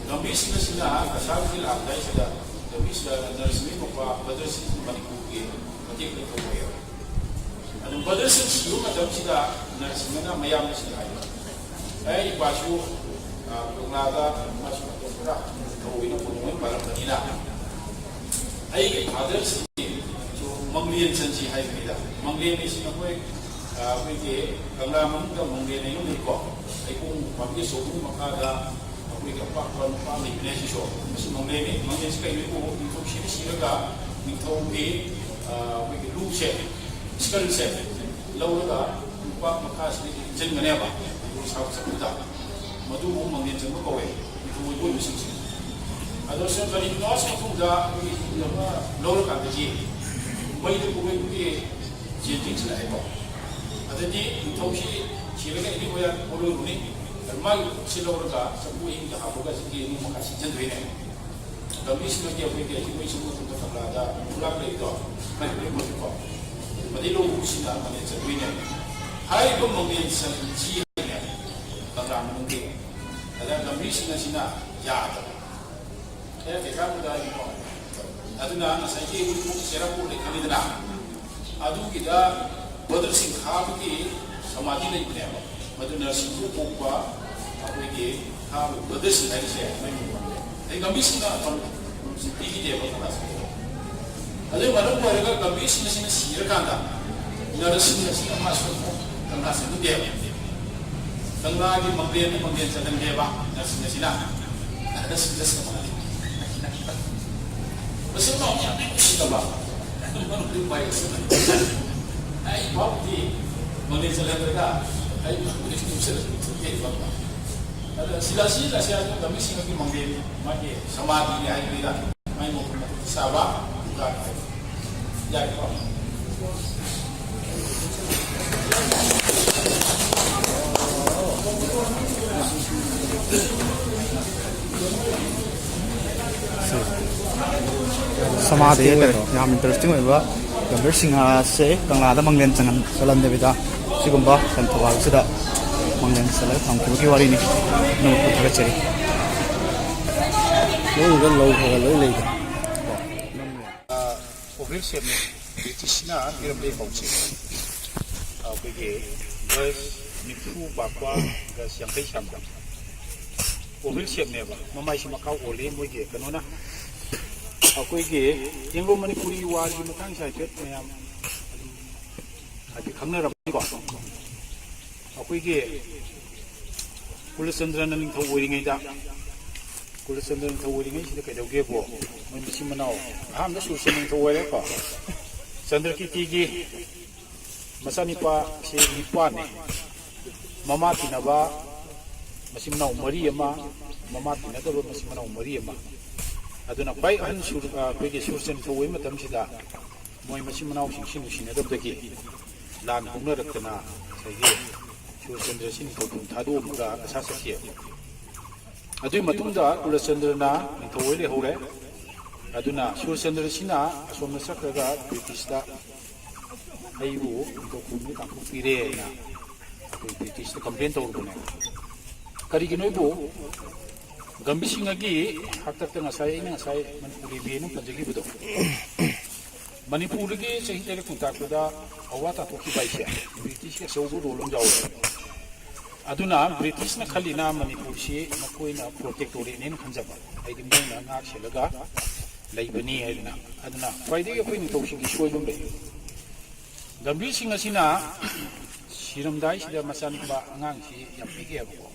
ꯂꯝꯕꯤꯁꯤꯡ ꯑꯁꯤꯅ ꯀꯁꯥꯔꯒꯤ ꯂꯥꯛꯑꯝꯗꯥꯏꯁꯤꯗ ꯂꯝꯕꯤꯁꯤꯗ ꯅꯔꯁꯁꯤꯡꯒꯤ ꯃꯄꯥ ꯕ꯭ꯔꯗꯔꯁꯤꯡ ꯃꯅꯤꯄꯨꯔꯒꯤ ꯃꯇꯦꯛ ꯂꯩꯇꯧꯕ ꯑꯣꯏꯌꯦꯕ꯫ ꯑꯗꯨꯝ ꯕ꯭ꯔꯗꯔꯁꯤꯡ ꯁꯤꯕ ꯃꯇꯝꯁꯤꯗ ꯅꯔꯁꯁꯤꯡꯅ ꯃꯌꯥꯝꯗ ꯁꯤꯗ ꯍꯥꯏꯕ, ꯑꯩ ꯏꯄꯥꯁꯨ, ꯑ, ꯀꯪꯂꯥꯗ ꯃꯥꯁꯨ ꯃꯇꯝ ꯈꯔ ꯊꯧꯑꯣꯏꯅ ꯀꯣꯅꯨꯡ ꯑꯣꯏꯅ ꯄꯥꯜꯂꯝꯕꯅꯤꯅ ꯑꯩꯒꯤ ꯐꯥꯗꯔꯁꯤꯁꯨ ꯃꯪꯂꯦꯟ ꯆꯟꯁꯤ ꯍꯥꯏꯕꯅꯤꯗ꯫ ꯃꯪꯂꯦꯟ ꯍꯥꯏꯁꯤ ꯑꯩꯈꯣꯏ, ꯑ, ꯑꯩꯈꯣꯏꯒꯤ ꯀꯪꯂꯥ ꯃꯅꯨꯡꯗ ꯃꯪꯂꯦꯟ ꯍꯥꯏꯅ ꯂꯩꯀꯣ꯫ ꯍꯩꯕꯣꯡ ꯄꯥꯝꯕꯤ ꯑꯆꯧꯕꯒꯤ ꯃꯈꯥꯗ ꯑꯩꯈꯣꯏꯒꯤ ꯑꯄꯥꯛꯄ ꯅꯨꯄꯥ ꯂꯩꯕꯅꯦ ꯁꯤꯁꯨ꯫ ꯃꯁꯤ ꯃꯪꯂꯦꯟꯅꯤ꯫ ꯃꯪꯂꯦꯟꯁꯤ ꯀꯩꯅꯣ? ꯅꯤꯡꯊꯧ ꯁꯤꯕ ꯁꯤꯔꯒ ꯅꯤꯡꯊꯧꯒꯤ, ꯑ, ꯑꯩꯈꯣꯏꯒꯤ ꯂꯨꯁꯦ, ꯁ꯭ꯀꯜꯁꯦ ꯂꯧꯔꯒ ꯅꯨꯄꯥ ꯃꯈꯥꯁꯤꯗꯒꯤ ꯏꯟꯁꯤꯟꯒꯅꯦꯕ꯫ ꯑꯗꯨ ꯁꯥꯕ ꯆꯠꯄꯗ ꯃꯗꯨꯕꯨ ꯃꯪꯂꯦꯟ ꯆꯟꯕ ꯀꯧꯋꯦ, ꯅꯤꯡꯊꯧ ꯑꯣꯏꯕ ꯑꯣꯏꯕꯁꯤꯡꯁꯦ꯫ ꯑꯗꯣ ꯁꯤꯅ ꯀꯔꯤꯒꯤꯅꯣ ꯍꯥꯏꯕ ꯃꯇꯨꯡꯗ ꯑꯩꯈꯣꯏꯒꯤ ꯏꯟ ꯑꯃ ꯂꯧꯔꯀꯥꯟꯗꯗꯤ ꯃꯩꯗ ꯄꯨꯕꯒꯤ ꯖꯦꯟꯖꯤꯡꯁꯤ ꯂꯥꯛꯑꯦꯀꯣ꯫ ꯑꯗꯨꯗꯤ ꯅꯤꯡꯊꯧꯁꯤ ꯁꯤꯔꯒ ꯑꯩꯗꯤ ꯍꯣꯌꯥ ꯄꯣꯠꯂꯣꯏꯔꯨꯅꯤ꯫ ꯑꯗꯨ ꯃꯥꯒꯤ ꯁꯤ ꯂꯧꯔꯒ ꯆꯐꯨ ꯑꯍꯤꯡꯗ ꯍꯥꯞꯄꯒ ꯁꯤꯒꯤ ꯅꯨꯡ ꯃꯈꯥ ꯁꯤꯠꯆꯟꯗꯣꯏꯅꯦ꯫ ꯂꯝꯕꯤꯁꯤꯃꯗꯤ ꯑꯩꯈꯣꯏꯒꯤ ꯍꯧꯖꯤꯛ ꯃꯣꯏ ꯁꯣꯝ ꯅꯥꯀꯟꯗ ꯀꯪꯂꯥꯗ ꯈꯨꯂꯥꯛ ꯂꯩꯗꯣ, ꯃꯥꯏ ꯂꯣꯏ ꯃꯨꯠꯂꯤꯀꯣ꯫ ꯂꯧꯕꯁꯤꯅ ꯃꯥꯂꯦꯝ ꯆꯠꯇꯣꯏꯅꯦ꯫ ꯍꯥꯏꯔꯤꯕ ꯃꯥꯂꯦꯝ ꯆꯠꯁꯤ ꯍꯥꯏꯅꯦ ꯀꯪꯂꯥ ꯃꯅꯨꯡꯒꯤ ꯑꯗ ꯒꯝꯚꯤꯔ ꯁꯤꯡꯍꯁꯤꯅ ꯌꯥꯗꯕ꯫ ꯑꯦ, ꯀꯩꯀꯥꯟꯗ ꯍꯥꯏꯕꯀꯣ꯫ ꯑꯗꯨꯅ ꯉꯁꯥꯏꯒꯤ ꯆꯦꯔꯥꯄꯨꯔꯗ ꯈꯪꯉꯤꯗꯅ, ꯑꯗꯨꯒꯤꯗ ꯕꯗꯔ ꯁꯤꯡ ꯈꯥꯕꯒꯤ ꯁꯃꯥꯙꯤ ꯂꯩꯕꯅꯦꯕ꯫ ꯃꯗꯨ ꯅꯔꯁꯤꯡꯕꯨ ꯄꯣꯛꯄ ꯑꯩꯈꯣꯏꯒꯤ ꯈꯥꯕ ꯕꯗꯔ ꯁꯤꯡ ꯍꯥꯏꯔꯤꯁꯦ ꯃꯩ ꯃꯨꯠꯄ꯫ ꯑꯩ ꯒꯝꯚꯤꯔ ꯁꯤꯡꯍ ꯄꯤꯈꯤꯗꯦꯕ ꯀꯪꯂꯥꯁꯤꯡꯗ꯫ ꯑꯗꯨꯒꯤ ꯃꯔꯝ ꯑꯣꯏꯔꯒ ꯒꯝꯚꯤꯔ ꯁꯤꯡꯍꯁꯤꯅ ꯁꯤꯔꯀꯥꯟꯗ ꯅꯔꯁꯤꯡ ꯑꯁꯤꯅ ꯃꯥꯁꯨ ꯀꯪꯂꯥ ꯆꯪꯍꯟꯗꯦꯕ꯫ ꯀꯪꯂꯥꯒꯤ ꯃꯥꯡꯂꯦꯟꯗ ꯃꯥꯡꯂꯦꯟ ꯆꯠꯍꯟꯗꯦꯕ ꯅꯔꯁꯤꯡ ꯑꯁꯤꯅ꯫ ꯅꯔꯁꯤꯡꯗ ꯁꯃꯥꯙꯤ꯫ ꯃꯁꯤ ꯃꯥ ꯌꯥꯝ ꯅꯨꯡꯁꯤꯗꯕ꯫ ꯃꯅꯨꯡꯗ ꯎꯄꯥꯏ ꯂꯩꯇꯕ꯫ ꯑꯩ ꯐꯥꯎꯕꯗꯤ ꯃꯥꯡꯂꯦꯟ ꯆꯠꯍꯟꯗ꯭ꯔꯒ ꯑꯩ ꯐꯥꯎꯕꯗꯤ ꯅꯨꯡꯁꯤꯗꯕ꯫ ꯑꯗ ꯁꯤꯂꯥꯁꯤ ꯂꯥꯁꯤ ꯍꯥꯏꯕ ꯒꯝꯚꯤꯔ ꯁꯤꯡꯍꯒꯤ ꯃꯥꯡꯂꯦꯟ ꯃꯥꯒꯤ ꯁꯃꯥꯙꯤꯅꯤ ꯍꯥꯏꯕꯅꯤꯗ꯫ ꯃꯥꯏ ꯃꯈꯣꯡ ꯃꯈꯨꯠ ꯁꯥꯕ ꯗꯨꯀꯥꯟ ꯍꯥꯏ꯫ ꯌꯥꯏꯀꯣ? ꯁꯃꯥꯙꯤ ꯍꯥꯏꯇꯥꯔꯦ꯫ ꯌꯥꯝ ꯏꯟꯇꯔꯦꯁꯇꯤꯡ ꯑꯣꯏꯕ ꯒꯝꯚꯤꯔ ꯁꯤꯡꯍꯁꯦ ꯀꯪꯂꯥꯗ ꯃꯥꯡꯂꯦꯟ ꯆꯪꯍꯟ-, ꯆꯜꯍꯟꯗꯕꯤꯗ ꯁꯤꯒꯨꯝꯕ ꯂꯝ ꯊꯧꯕꯥꯜꯁꯤꯗ ꯃꯥꯡꯂꯦꯟ ꯆꯜꯂꯒ ꯊꯝꯈꯤꯕꯒꯤ ꯋꯥꯔꯤꯅꯤ꯫ ꯑꯗꯨꯃꯛꯄꯨ ꯊꯥꯒꯠꯆꯔꯤ꯫ ꯃꯅꯨꯡꯗ ꯂꯧ ꯈꯔ ꯂꯣꯏ ꯂꯩꯗ꯫ ꯑ, ꯀꯣꯚꯤꯜ ꯁꯦꯝꯃꯦ꯫ ꯕ꯭ꯔꯤꯇꯤꯁꯅ ꯄꯤꯔꯝꯕ ꯄꯥꯎꯆꯦ꯫ ꯑꯩꯈꯣꯏꯒꯤ ꯒꯖ ꯅꯤꯐꯨ ꯄꯥꯛꯄ, ꯒꯖ ꯌꯥꯡꯈꯩ ꯁꯥꯡꯕ ꯀꯣꯚꯤꯜ ꯁꯦꯝꯅꯦꯕ꯫ ꯃꯃꯥꯏꯁꯤ ꯃꯈꯥ ꯑꯣꯜꯂꯤ ꯃꯣꯏꯒꯤ ꯀꯩꯅꯣꯅ꯫ ꯑꯩꯈꯣꯏꯒꯤ ꯑꯦꯡꯒ꯭ꯂꯣ ꯃꯅꯤꯄꯨꯔꯤ ꯋꯥꯔꯒꯤ ꯃꯇꯥꯡꯁꯦ ꯍꯥꯏꯐꯦꯠ ꯃꯌꯥꯝ ꯑꯗꯨꯝ ꯍꯥꯏꯐꯦꯠ ꯈꯪꯅꯔꯝꯒꯅꯤꯀꯣ꯫ ꯑꯩꯈꯣꯏꯒꯤ ꯀꯨꯂꯆꯟꯗ꯭ꯔꯅ ꯅꯤꯡꯊꯧ ꯑꯣꯏꯔꯤꯉꯩꯗ, ꯀꯨꯂꯆꯟꯗ꯭ꯔ ꯅꯤꯡꯊꯧ ꯑꯣꯏꯔꯤꯉꯩꯁꯤꯗ ꯀꯩꯗꯧꯒꯦꯕꯨ, ꯃꯣꯏ ꯃꯆꯤꯟ ꯃꯅꯥꯎ ꯑꯍꯥꯟꯕꯗ ꯁꯨꯔꯆꯟꯗ꯭ꯔ ꯅꯤꯡꯊꯧ ꯑꯣꯏꯔꯦꯀꯣ꯫ ꯆꯟꯗ꯭ꯔꯀꯤꯔꯇꯤꯒꯤ ꯃꯆꯥꯅꯤꯄꯥꯁꯤ ꯅꯤꯄꯥꯟꯅꯦ꯫ ꯃꯃꯥ ꯇꯤꯟꯅꯕ ꯃꯆꯤꯟ ꯃꯅꯥꯎ ꯃꯔꯤ ꯑꯃ, ꯃꯃꯥ ꯇꯤꯟꯅꯗꯕ ꯃꯆꯤꯟ ꯃꯅꯥꯎ ꯃꯔꯤ ꯑꯃ꯫ ꯑꯗꯨꯅ ꯈ꯭ꯋꯥꯏ ꯑꯍꯟ ꯁꯨꯔ-, ꯑ, ꯑꯩꯈꯣꯏꯒꯤ ꯁꯨꯔꯆꯟꯗ꯭ꯔ ꯅꯤꯡꯊꯧ ꯑꯣꯏꯕ ꯃꯇꯝꯁꯤꯗ ꯃꯣꯏ ꯃꯆꯤꯟ ꯃꯅꯥꯎꯁꯤꯡꯁꯤ ꯅꯨꯡꯁꯤꯅꯗꯕꯗꯒꯤ ꯂꯥꯟ ꯍꯧꯅꯔꯛꯇꯅ ꯉꯁꯥꯏꯒꯤ ꯁꯨꯔꯆꯟꯗ꯭ꯔꯁꯤ ꯅꯤꯡꯊꯧ ꯊꯣꯡ ꯊꯥꯗꯣꯛꯑꯝꯃꯒ ꯀꯁꯥ ꯆꯠꯈꯤꯑꯕ꯫ ꯑꯗꯨꯒꯤ ꯃꯇꯨꯡꯗ ꯀꯨꯂꯆꯟꯗ꯭ꯔꯅ ꯅꯤꯡꯊꯧ ꯑꯣꯏ ꯂꯩꯍꯧꯔꯦ꯫ ꯑꯗꯨꯅ ꯁꯨꯔꯆꯟꯗ꯭ꯔꯁꯤꯅ ꯑꯁꯣꯝꯗ ꯆꯠꯈ꯭ꯔꯒ ꯕ꯭ꯔꯤꯇꯤꯁꯇ ꯑꯩꯕꯨ ꯅꯤꯡꯊꯧ ꯈꯣꯡꯅ ꯇꯥꯟꯊꯣꯛꯄꯤꯔꯦꯅ ꯑꯩꯈꯣꯏ ꯕ꯭ꯔꯤꯇꯤꯁꯇ ꯀꯝꯄ꯭ꯂꯦꯟ ꯇꯧꯔꯨꯕꯅꯦ꯫ ꯀꯔꯤꯒꯤꯅꯣ ꯑꯩꯕꯨ ꯒꯝꯚꯤꯔ ꯁꯤꯡꯍꯒꯤ ꯍꯥꯛꯇꯛꯇ ꯉꯁꯥꯏ ꯑꯩꯅ ꯉꯁꯥꯏ ꯃꯅꯤꯄꯨꯔ ꯔꯦꯕꯤꯅ ꯄꯟꯖꯈꯤꯕꯗꯣ, ꯃꯅꯤꯄꯨꯔꯗꯒꯤ ꯆꯍꯤ ꯇꯔꯦꯠ ꯀꯨꯟ ꯇꯥꯛꯄꯗ ꯑꯋꯥ ꯇꯥꯊꯣꯛꯈꯤꯕ ꯍꯥꯏꯁꯦ ꯕ꯭ꯔꯤꯇꯤꯁꯀꯤ ꯑꯆꯧꯕ ꯔꯣꯜ ꯑꯃ ꯌꯥꯎꯔꯦ꯫ ꯑꯗꯨꯅ ꯕ꯭ꯔꯤꯇꯤꯁꯅ ꯈꯜꯂꯤꯅ ꯃꯅꯤꯄꯨꯔꯁꯤ ꯃꯈꯣꯏꯅ ꯄ꯭ꯔꯣꯇꯦꯛꯇꯣꯔꯦꯠꯅꯦꯅ ꯈꯟꯖꯕ, ꯍꯥꯏꯗꯤ ꯃꯣꯏꯅ ꯉꯥꯛ ꯁꯦꯜꯂꯒ ꯂꯩꯕꯅꯤ ꯍꯥꯏꯗꯅ꯫ ꯑꯗꯨꯅ ꯈ꯭ꯋꯥꯏꯗꯒꯤ ꯑꯩꯈꯣꯏ ꯅꯤꯡꯊꯧꯁꯤꯡꯒꯤ ꯁꯣꯏꯕ ꯑꯃ ꯂꯩ꯫ ꯒꯝꯚꯤꯔ ꯁꯤꯡ ꯑꯁꯤꯅ ꯁꯤꯔꯝꯗꯥꯏꯁꯤꯗ ꯃꯆꯥꯅꯨꯄꯥ ꯑꯉꯥꯡꯁꯤ ꯌꯥꯝ ꯄꯤꯛꯑꯦꯕꯀꯣ꯫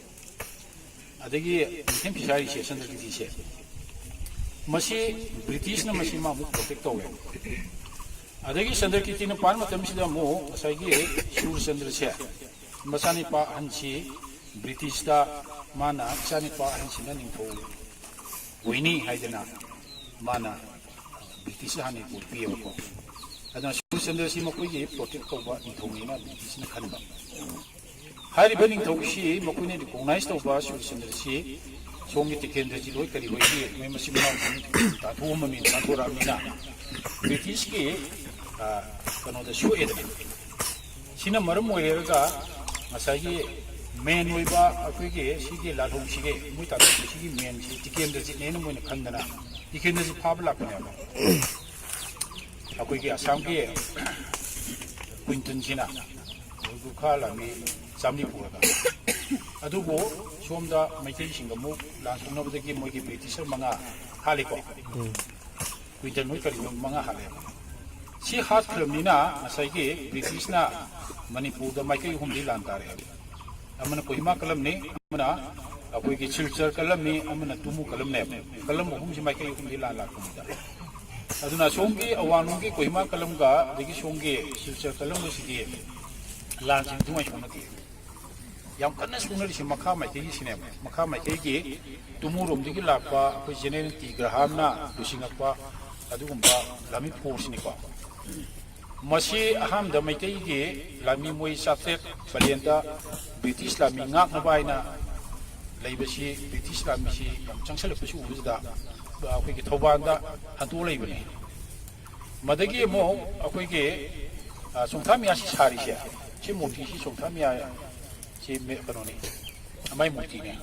ꯑꯗꯒꯤ ꯅꯤꯡꯊꯦꯝ ꯐꯤꯁꯥꯔꯤꯁꯦ ꯁꯟꯗ꯭ꯔꯀꯤꯇꯤꯁꯦ, ꯃꯁꯤ ꯕ꯭ꯔꯤꯇꯤꯁꯅ ꯃꯁꯤ ꯃꯥ ꯑꯃꯨꯛ ꯄ꯭ꯔꯣꯇꯦꯛ ꯇꯧꯔꯦ꯫ ꯑꯗꯒꯤ ꯁꯟꯗ꯭ꯔꯀꯤꯇꯤꯅ ꯄꯥꯟ ꯃꯇꯝꯁꯤꯗ ꯑꯃꯨꯛ ꯉꯁꯥꯏꯒꯤ ꯁꯨꯔꯆꯟꯗ꯭ꯔꯁꯦ ꯃꯆꯥꯅꯤꯄꯥ ꯑꯍꯟꯁꯤ ꯕ꯭ꯔꯤꯇꯤꯁꯇ ꯃꯥꯅ ꯏꯆꯥꯅꯤꯄꯥ ꯑꯍꯟꯁꯤꯅ ꯅꯤꯡꯊꯧ ꯑꯣꯏꯅꯤ ꯍꯥꯏꯗꯅ ꯃꯥꯅ ꯕ꯭ꯔꯤꯇꯤꯁ ꯍꯥꯟꯅ ꯄꯣꯠ ꯄꯤꯌꯦꯕꯀꯣ꯫ ꯑꯗꯨꯅ ꯁꯨꯔꯆꯟꯗ꯭ꯔꯁꯤ ꯃꯈꯣꯏꯒꯤ ꯄ꯭ꯔꯣꯇꯦꯛ ꯇꯧꯕ ꯅꯤꯡꯊꯧꯅꯦꯅ ꯕ꯭ꯔꯤꯇꯤꯁꯅ ꯈꯟꯕ꯫ ꯍꯥꯏꯔꯤꯕ ꯅꯤꯡꯊꯧꯁꯤ ꯃꯈꯣꯏꯅ ꯔꯤꯀꯣꯛꯅꯥꯏꯁ ꯇꯧꯕ ꯁꯨꯔꯆꯟꯗ꯭ꯔꯁꯤ ꯁꯣꯝꯒꯤ ꯇꯤꯀꯦꯟꯗ꯭ꯔꯖꯤꯠ ꯍꯣꯏ ꯀꯔꯤ ꯍꯣꯏꯒꯤ ꯃꯣꯏ ꯃꯆꯤꯟ ꯃꯅꯥꯎ ꯇꯥꯟꯊꯣꯛꯑꯝꯃꯤ, ꯇꯥꯟꯊꯣꯔꯛꯑꯕꯅꯤꯅ ꯕ꯭ꯔꯤꯇꯤꯁꯀꯤ, ꯑ, ꯀꯩꯅꯣꯗ ꯁꯣꯛꯑꯦꯗꯅ꯫ ꯁꯤꯅ ꯃꯔꯝ ꯑꯣꯏꯔꯒ ꯉꯁꯥꯏꯒꯤ ꯃꯦꯟ ꯑꯣꯏꯕ ꯑꯩꯈꯣꯏꯒꯤ ꯁꯤꯒꯤ ꯂꯥꯜꯍꯧꯁꯤꯒꯤ ꯃꯣꯏ ꯇꯥꯟꯊꯣꯛꯄꯁꯤꯒꯤ ꯃꯦꯟꯁꯤ ꯇꯤꯀꯦꯟꯗ꯭ꯔꯖꯤꯠꯅꯦꯅ ꯃꯣꯏꯅ ꯈꯟꯗꯅ ꯇꯤꯀꯦꯟꯗ꯭ꯔꯖꯤꯠ ꯐꯥꯕ ꯂꯥꯛꯄꯅꯦꯕ꯫ ꯑꯩꯈꯣꯏꯒꯤ ꯑꯁꯥꯝꯒꯤ ꯀ꯭ꯋꯤꯟꯇꯟꯁꯤꯅ ꯒꯨꯔꯈꯥ ꯂꯥꯟꯃꯤ ꯆꯥꯝꯃꯔꯤ ꯄꯨꯔꯒ꯫ ꯑꯗꯨꯕꯨ ꯁꯣꯝꯗ ꯃꯩꯇꯩꯁꯤꯡꯒ ꯑꯃꯨꯛ ꯂꯥꯟ ꯁꯣꯛꯅꯕꯗꯒꯤ ꯃꯣꯏꯒꯤ ꯕ꯭ꯔꯤꯇꯤꯁꯔ ꯃꯉꯥ ꯍꯥꯠꯂꯤꯀꯣ꯫ ꯀ꯭ꯋꯤꯟꯇꯟ ꯍꯣꯏ ꯀꯔꯤꯒꯨꯝꯕ ꯃꯉꯥ ꯍꯥꯠꯂꯦꯕ꯫ ꯁꯤ ꯍꯥꯠꯈ꯭ꯔꯕꯅꯤꯅ ꯉꯁꯥꯏꯒꯤ ꯕ꯭ꯔꯤꯇꯤꯁꯅ ꯃꯅꯤꯄꯨꯔꯗ ꯃꯥꯏꯀꯩ ꯑꯍꯨꯝꯗꯤ ꯂꯥꯟ ꯇꯥꯔꯛꯑꯦꯕ꯫ ꯑꯃꯅ ꯀꯣꯍꯤꯃꯥ ꯀꯂꯝꯅꯤ, ꯑꯃꯅ ꯑꯩꯈꯣꯏꯒꯤ ꯁꯤꯜꯆꯔ ꯀꯂꯝꯅꯤ, ꯑꯃꯅ ꯇꯨꯃꯨ ꯀꯂꯝꯅꯦꯕ꯫ ꯀꯂꯝ ꯑꯍꯨꯝꯁꯤ ꯃꯥꯏꯀꯩ ꯑꯍꯨꯝꯗꯤ ꯂꯥꯟ ꯂꯥꯛꯄꯅꯤꯗ꯫ ꯑꯗꯨꯅ ꯁꯣꯝꯒꯤ ꯑꯋꯥꯡꯂꯣꯝꯒꯤ ꯀꯣꯍꯤꯃꯥ ꯀꯂꯝꯒ ꯑꯗꯒꯤ ꯁꯣꯝꯒꯤ ꯁꯤꯜꯆꯔ ꯀꯂꯝꯒꯁꯤꯗꯤ ꯂꯥꯟꯁꯤ ꯅꯤꯡꯊꯤꯅ ꯁꯣꯛꯅꯗꯦ꯫ ꯌꯥꯝ ꯀꯟꯅ ꯁꯣꯛꯅꯔꯤꯁꯤ ꯃꯈꯥ ꯃꯥꯏꯀꯩꯒꯤꯁꯤꯅꯦꯕ꯫ ꯃꯈꯥ ꯃꯥꯏꯀꯩꯒꯤ ꯇꯨꯃꯨꯔꯣꯝꯗꯒꯤ ꯂꯥꯛꯄ ꯑꯩꯈꯣꯏ ꯖꯦꯅꯦꯔꯦꯜ ꯇꯤ ꯒ꯭ꯔꯍꯥꯝꯅ ꯂꯨꯆꯤꯡꯉꯛꯄ ꯑꯗꯨꯒꯨꯝꯕ ꯂꯥꯟꯃꯤ ꯐꯣꯔꯁꯅꯤꯀꯣ꯫ ꯃꯁꯤ ꯑꯍꯥꯟꯕꯗ ꯃꯩꯇꯩꯒꯤ ꯂꯥꯟꯃꯤ ꯃꯣꯏ ꯆꯥꯇ꯭ꯔꯦꯠ ꯄꯂꯦꯟꯗ ꯕ꯭ꯔꯤꯇꯤꯁ ꯂꯥꯟꯃꯤ ꯉꯥꯛꯅꯕ ꯍꯥꯏꯅ ꯂꯩꯕꯁꯤ, ꯕ꯭ꯔꯤꯇꯤꯁ ꯂꯥꯟꯃꯤꯁꯤ ꯌꯥꯝ ꯆꯪꯁꯜꯂꯛꯄꯁꯤ ꯎꯕꯁꯤꯗ ꯑꯩꯈꯣꯏꯒꯤ ꯊꯧꯕꯥꯜꯗ ꯍꯟꯗꯣꯛꯑ ꯂꯩꯕꯅꯤ꯫ ꯃꯗꯒꯤ ꯑꯃꯨꯛ ꯑꯩꯈꯣꯏꯒꯤ ꯑ, ꯆꯣꯡꯊꯥ ꯃꯤꯌꯥꯁꯤ ꯁꯥꯔꯤꯁꯦ, ꯁꯤ ꯃꯨꯔꯇꯤꯁꯤ ꯆꯣꯡꯊꯥ ꯃꯤꯌꯥ, ꯁꯤ ꯃꯦ-, ꯀꯩꯅꯣꯅꯤ, ꯃꯥꯏ ꯃꯨꯔꯇꯤꯅꯦ꯫